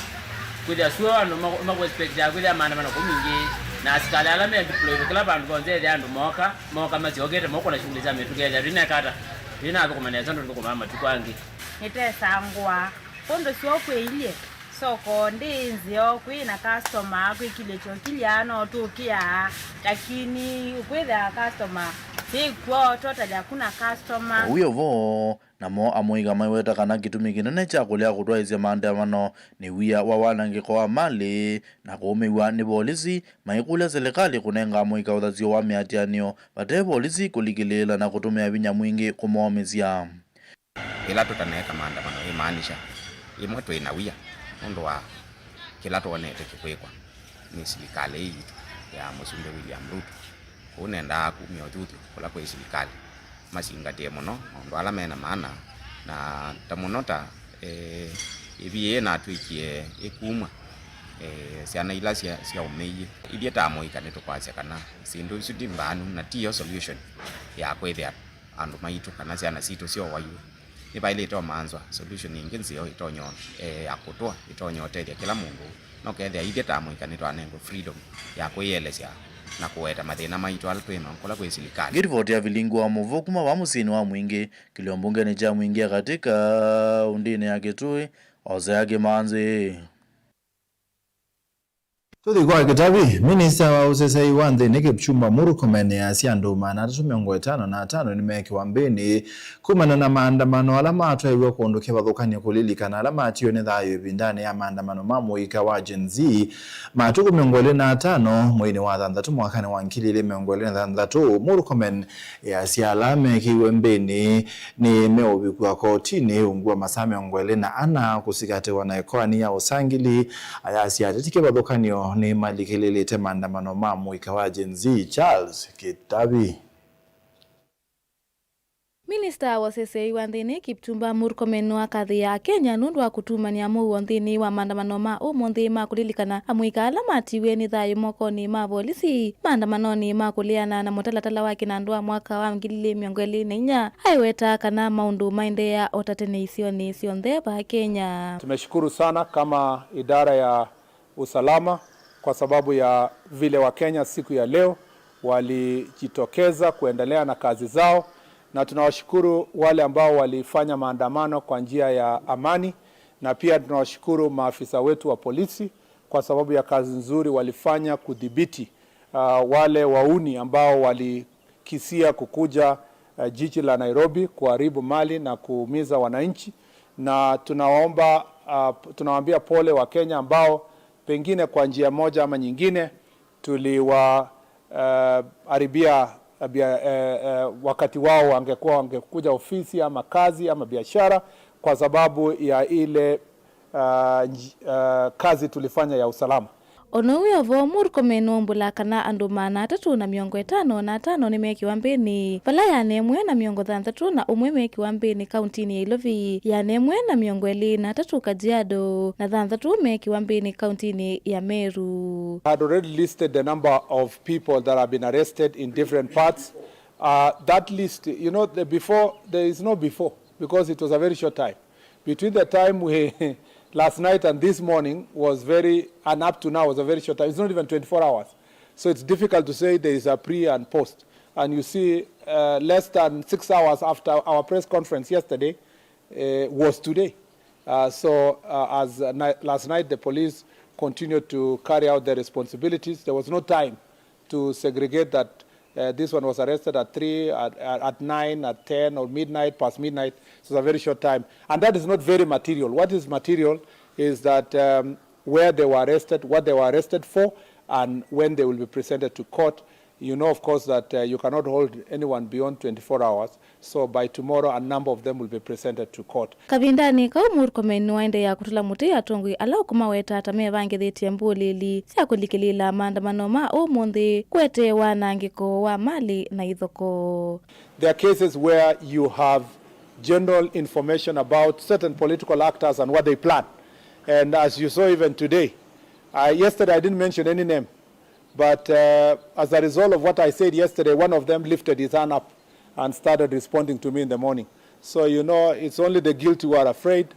Kwĩthĩa syo andũ ma- makuexpectaa kwĩthĩa maandamano kũu mingĩ, na asikalĩ ala me deployed kĩla vandũ vonthe ethĩa andũ mooka, mooka masyokete mokũna shughuli sya mĩtũkĩ ethĩa twineka ata, twinathũkũma nesa ũndũ tũthũkũmaa matukũ angĩ. Nĩtesangũa. Ũndũ syo kwĩilye, soko ndĩ nzeo, kwĩ na customer, kwĩ kĩlĩ kyokilya no tũkĩa, lakini ũkwĩthĩa customer syĩkw'o, totally hakuna customer. O ũu wĩ o vo, namo amũika maiweta kana kĩtumi kĩnene kya kũlea kũtwaĩsya maandamano nĩ wia wa wanangĩko wa malĩ na kũũmĩw'a nĩ volisi, maikũlya silikalĩ kũnenga amũika ũthasyo wa mĩatĩanĩo vate volisi kũlikĩlĩĩla na kũtũmĩa vinya mwingĩ kũmoomĩsya. Ĩla tũtaneeka maandamano, ĩmaanisha ĩmwe twĩ na wia nũndũ wa kĩla twonete kĩkwĩkwa nĩ silikalĩ ĩĩ yitũ ya Mũsumbĩ William Ruto. Kwoou nendaa kumya ũthuthyo kũla kwĩ silikalĩ, masingatĩe mũno maũndũ ala me na maana, na ta mũno ta, eh, ĩvi yĩĩ natw'ĩkie ĩkumw'a, eh, syana ila sya- syaũmĩie. Ithyĩ ta amũika nĩtũkwasya kana syĩndũ isu ti mbaanu na tiyo solution ya kwĩthĩa andũ maitũ kana syana sitũ syoowaiwe. Nĩvaĩlĩte ũmanzwa solution ĩngĩ nzeo ĩtonya, eh, ya kũtũa, ĩtonya ũtethya kĩla mũndũ. No kethĩa ithyĩ ta amũika nĩtwanengwe freedom ya kwĩyĩelesya na kũweta mathĩna maitũ ala twĩ namo kũla kwĩ silikalĩ. Ngĩrivoti ya Vilingi wa Mũvoo kuma vaa mũsyĩnĩ wa Mwingĩ, kĩlio mbungeni kya Mwingĩ ya Katĩ kaũndĩnĩ ya Kitui, Hosea Kĩmanzi. Tũthi kwa Kĩtavi. Minista wa ũseseĩ wa nthĩnĩ Kipchumba Murkomen easya andũ maana atatũ mĩongo ĩtano na atano nĩmeekĩwa mbĩnĩ kumana na maandamano ala matwaiwe kũndũ kĩvathũkany'o kũlilikana ala matiwe nĩ thayũ ĩvindanĩ ya maandamano ma mũika wa Gen Z matukũ mĩongo ĩlĩ na atano mweinĩ wa thanthatũ mwakanĩ wa ngili ilĩ mĩongo ĩlĩ na thanthatũ. Murkomen easya ala mekĩiwe mbĩnĩ nĩmeũvikwa kotinĩ ungu wa masaa mĩongo ĩlĩ na ana kũsikatĩwa na ĩkoani ya ũsangili. Ayasya ateti kĩvathũkany'o nĩmalikĩlĩlĩte maandamano ma mũika wa Gen Z. Charles Kĩtavi. Minista wa ũseseĩ wa nthĩnĩ Kipchumba Murkomen nĩwakathĩĩa Akenya nũndũ wa kũtumanĩa mũuo nthĩnĩ wa maandamano ma ũmũnthĩ ma kũlilikana amũika ala matiwe nĩ thayũ mokonĩ ma volisi maandamanonĩ ma kũleana na mũtalatala wa kĩnandũ wa mwaka wa ngili ilĩ mĩongo ĩlĩ na inya. Aiweta kana maũndũ maendeea o ta tene isionĩ syonthe vaa Kenya. Tumeshukuru sana kama idara ya usalama kwa sababu ya vile Wakenya siku ya leo walijitokeza kuendelea na kazi zao Na tunawashukuru wale ambao walifanya maandamano kwa njia ya amani, na pia tunawashukuru maafisa wetu wa polisi kwa sababu ya kazi nzuri walifanya kudhibiti, uh, wale wauni ambao walikisia kukuja, uh, jiji la Nairobi kuharibu mali na kuumiza wananchi. Na tunawaomba, uh, tunawaambia pole wa Kenya ambao pengine kwa njia moja ama nyingine tuliwa, uh, haribia, uh, bia-, uh, uh, wakati wao wangekuwa wangekuja ofisi ama kazi ama biashara kwa sababu ya ile, uh, nj-, uh, kazi tulifanya ya usalama. O na ũu wĩ o vo, Murkomen nũmbũlaa kana andũ maana atatũ na mĩongo ĩtano na atano nĩmekiwa mbĩnĩ, vala ĩana ĩmwe na mĩongo thanthatũ na ũmwe mekiwa mbĩnĩ kauntinĩ ya Ilovi, ĩana ĩmwe na mĩongo ĩlĩ na atatũ Kajiado, na thanthatũ mekiwa mbĩnĩ kauntinĩ ya Meru. I had already listed the number of people that have been arrested in different parts. Uh, that list, you know, the before, there is no before because it was a very short time. Between the time we, last night and this morning was very, and up to now was a very short time. It's not even twenty-four hours. So it's difficult to say there is a pre and post. And you see, uh, less than six hours after our press conference yesterday, uh, was today. Uh, so, uh, as, uh, ni-, last night the police continued to carry out their responsibilities. There was no time to segregate that, uh, this one was arrested at three, at, at, at nine, at ten, or midnight, past midnight. So it's a very short time. And that is not very material. What is material is that, um, where they were arrested, what they were arrested for, and when they will be presented to court. You know, of course, that, uh, you cannot hold anyone beyond twenty-four hours. So by tomorrow, a number of them will be presented to court. Kavindanĩ kau, Murkomen nĩwaendeea kũtũla mũtĩ atongoi ala ũkũmaweta ta mevangĩthĩtye mbũlĩli sya kũlikĩlĩĩla maandamano ma ũmũnthĩ, kũetee wanangĩko wa mali na ithoko. There are cases where you have general information about certain political actors and what they plan. And as you saw even today, uh, yesterday I didn't mention any name. But, uh, as a result of what I said yesterday, one of them lifted his hand up and started responding to me in the morning. So, you know, it's only the guilty who are afraid.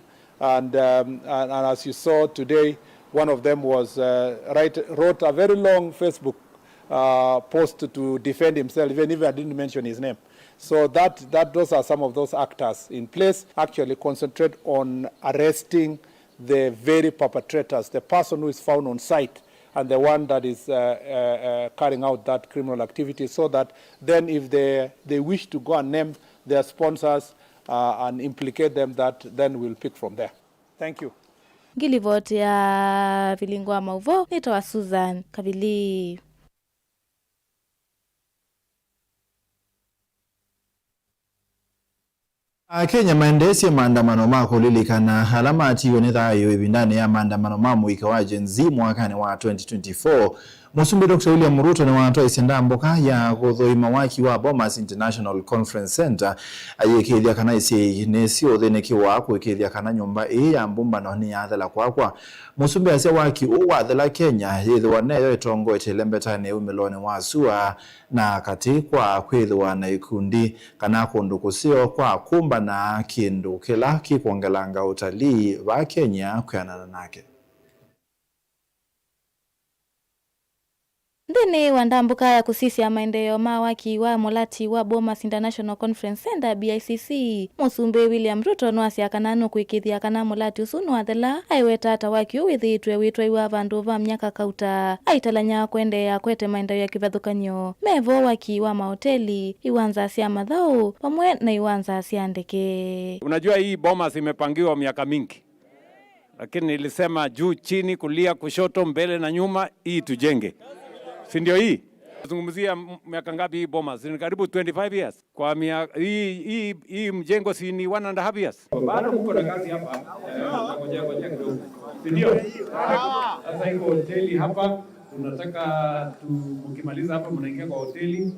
And, um, and, and as you saw today, one of them was, uh, write, wrote a very long Facebook, uh, post to defend himself, even if I didn't mention his name. So that, that, those are some of those actors in place. Actually concentrate on arresting the very perpetrators, the person who is found on site and the one that is, uh, uh, uh, carrying out that criminal activity, so that then if they, they wish to go and name their sponsors, uh, and implicate them, that then we'll pick from there. Thank you. Ngilivoti ya Vilingo wa Mauvoo, nĩtawa Susan Kavili. Akenya maendeesye maandamano ma kũlilikana ala matiiwe nĩ thayũ ĩvindanĩ ya maandamano ma mũika wa Gen Z mwakanĩ wa twenty twenty-four. Mũsumbĩ Doctor William Ruto nĩwatwaisye ndambũka ya kũthũima waki wa Bomas International Conference Center, ayĩkĩĩthya kana isyai nĩsyĩũthĩnĩkĩwa kũĩkĩĩthya kana nyũmba ĩĩ ya mbũmbano nĩyathela kwakwa. Mũsumbĩ asya waki ũũ wathela, Kenya yĩthĩwa neyo ĩtongoete ĩlembetanĩ umĩlonĩ wa sua na katĩ kwa kwĩthĩwa na ikundi kana kũndũ kũseo kwa kũmbana, kĩndũ kĩla kĩkwongelanga ũtalii va Kenya kwĩanana nake. Nthĩnĩ wa ndambũka ya kũsisya maendeeo ma waki wa mũlati wa Bomas International Conference Center, B I C C, Mũsumbĩ William Ruto nĩwasya kana nũkwĩkĩĩthya kana mũlati ũsu nĩwathela, aiweta ta waki ũũ wĩthĩĩtwe wĩtwaiwa vandũ va myaka kauta, aitalany'a kũendeea kwete maendeeo ya kĩvathũkany'o, me vo waki wa maoteli, iwanza sya mathaũ, vamwe na iwanza sya ndeke. Unajua hii Bomas imepangiwa miaka mingi. Lakini nilisema juu, chini, kulia, kushoto, mbele na nyuma, hii tujenge. Si ndio hii? Zungumzia m-, miaka ngapi hii Bomas? Ni karibu twenty-five years. Kwa mia-, hii, hii, hii mjengo si ni one and a half years? Bado kuko na kazi hapa. Eh, ngojea, ngojea kidogo. Si ndio? Sasa iko hoteli hapa. Tunataka tu-, mkimaliza hapa mnaingia kwa hoteli.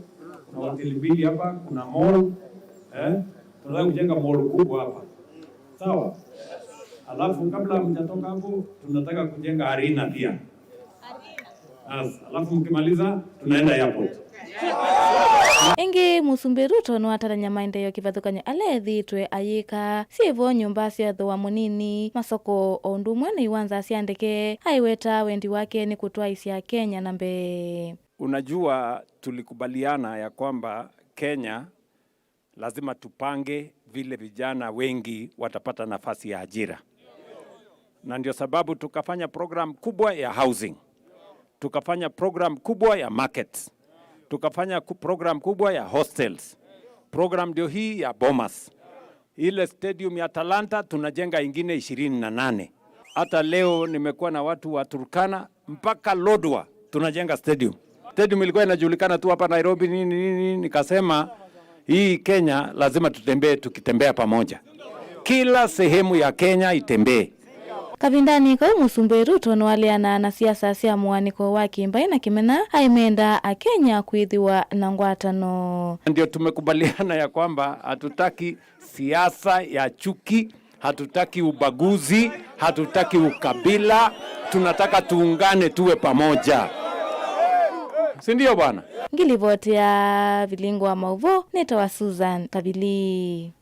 Kuna hoteli mbili hapa, kuna mall. Eh? Tunataka kujenga mall kubwa hapa. Sawa? Alafu kabla hamjatoka hapo, tunataka kujenga arena pia. As, alafu mkimaliza, tunaenda airport. Ĩngĩ, Mũsumbĩ Ruto nĩwatalany'a maendeeo kĩvathũkany'o ala ethĩĩtwe ayĩka, syĩ vo nyũmba sya thooa mũnini, masoko, o ũndũ ũmwe na iwanza sya ndeke. Aiweta wendi wake nĩ kũtwaĩsya Kenya na mbee. Unajua, tulikubaliana ya kwamba Kenya Lazima tupange vile vijana wengi watapata nafasi ya ajira. Na ndio sababu tukafanya program kubwa ya housing. Tukafanya program kubwa ya markets. Tukafanya ku-, program kubwa ya hostels. Program ndio hii ya Bomas. Ile stadium ya Talanta tunajenga ingine ishirini na nane. Hata leo nimekuwa na watu wa Turkana mpaka Lodwar tunajenga stadium. Stadium ilikuwa inajulikana tu hapa Nairobi nini nini, nini. Nikasema hii Kenya lazima tutembee tukitembea pamoja. Kila sehemu ya Kenya itembee. Kavindanĩ kau, Mũsumbĩ Ruto nĩwaleanaa na siasa sya mũanĩko wa kĩmbaĩ na kĩmena aimenda Akenya kwĩthĩwa na ngwatano. Ndio tumekubaliana ya kwamba hatutaki siasa ya chuki, hatutaki ubaguzi, hatutaki ukabila, tunataka tuungane tuwe pamoja. Si ndio bwana? Ngilivoti ya Vilingo wa Mauvoo, nĩtawa Susan Kavili.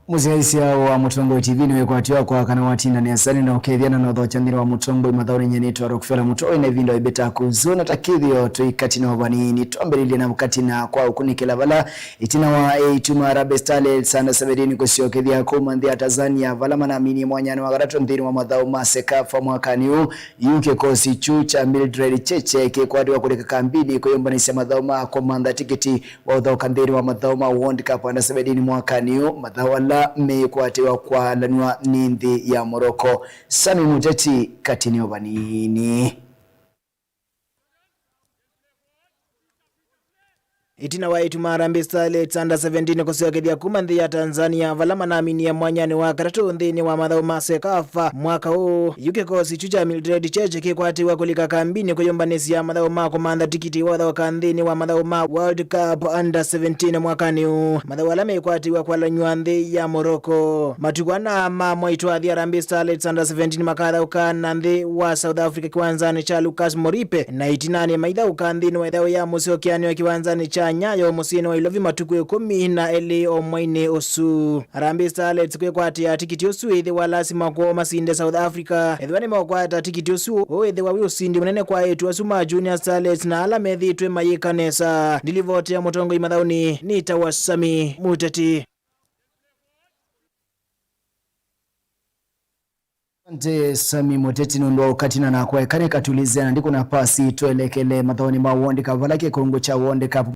Mũsyaĩĩsya wa Mũtongoi T V nĩwĩkwatĩwa kwa kana watinda nesa nĩ na ũkethya na nothokya nthĩnĩ wa Mũtongoi mathaũnĩ nyenĩtwa Rockefeller Mũtongoi na ĩvinda ĩmbĩta kũzũ na takĩthĩo tũikati na ũvanini twambĩlĩlye na mũkati na kwa ũkunĩkĩla vala Ĩtina wa eĩtu ma Harambee Starlets under seventeen kũsyokethya kuma nthĩ ya Tanzania, vala manaminie mwanyanĩ wa katatũ nthĩnĩ wa mathaũ ma CECAFA mwakanĩ ũũ, yu kĩkosi kyu kya Mildred Cheche kĩkwatĩwa kũlika kambinĩ kwĩyũmbanĩsya mathaũ ma kũmantha tikiti wa ũthaũka nthĩnĩ wa mathaũ ma World Cup under seventeen mwakanĩ ũũ, mathaũ ala mekwatĩwa kwalanw'a nĩ nthĩ ya Morocco. Sami Mũteti, katĩ nĩ ũvanini. Ĩtina wa eĩtu ma Harambee Starlets under seventeen kũsyokethya kuma nthĩ ya Tanzania, vala manaminie mwanyanĩ wa katatũ nthĩnĩ wa mathaũ ma CECAFA mwaka ũũ, yu kĩkosi kyu kya Mildred Cheche kĩkwatĩwa kũlika kambinĩ kwĩyũmbanĩsya mathaũ ma kũmantha tikiti wa ũthaũka nthĩnĩ wa mathaũ ma World Cup under seventeen mwakanĩ ũũ, mathaũ ala mekwatĩwa kwalanw'a nthĩ ya Morocco. Matukũ ana ma mwai twathi, Harambee Starlets under seventeen makathaũka na nthĩ wa South Africa kĩwanzanĩ kya Lucas Moripe, na ĩtinanĩ maithaũka nthĩnĩ wa ĩthaũ ya mũsyokeanĩo kĩwanzanĩ kya Nyayo mũsyĩnĩ wa Ilovi matukũ ĩkũmi na elĩ o mwainĩ ũsu. Harambee Starlets kwĩkwatĩa tikiti ũsu ĩthĩwa lasima kwoo masinde South Africa. Ethĩwa nĩmeũkwata tikiti ũsu, ũũ ĩthĩwa wĩ ũsindi mũnene kwa eĩtu asu ma Junior Starlets na ala methĩĩtwe mayĩka nesa. Ndilivoti ya Mũtongoi mathaũnĩ nĩtawa Sami Mũteti. Asante Sami Mũteti nũndũ wa ũkatina nakwa. Ekane katulizia na ndikuna pasi twelekele mathaũnĩ ma World Cup, vala kĩkũngũ kya World Cup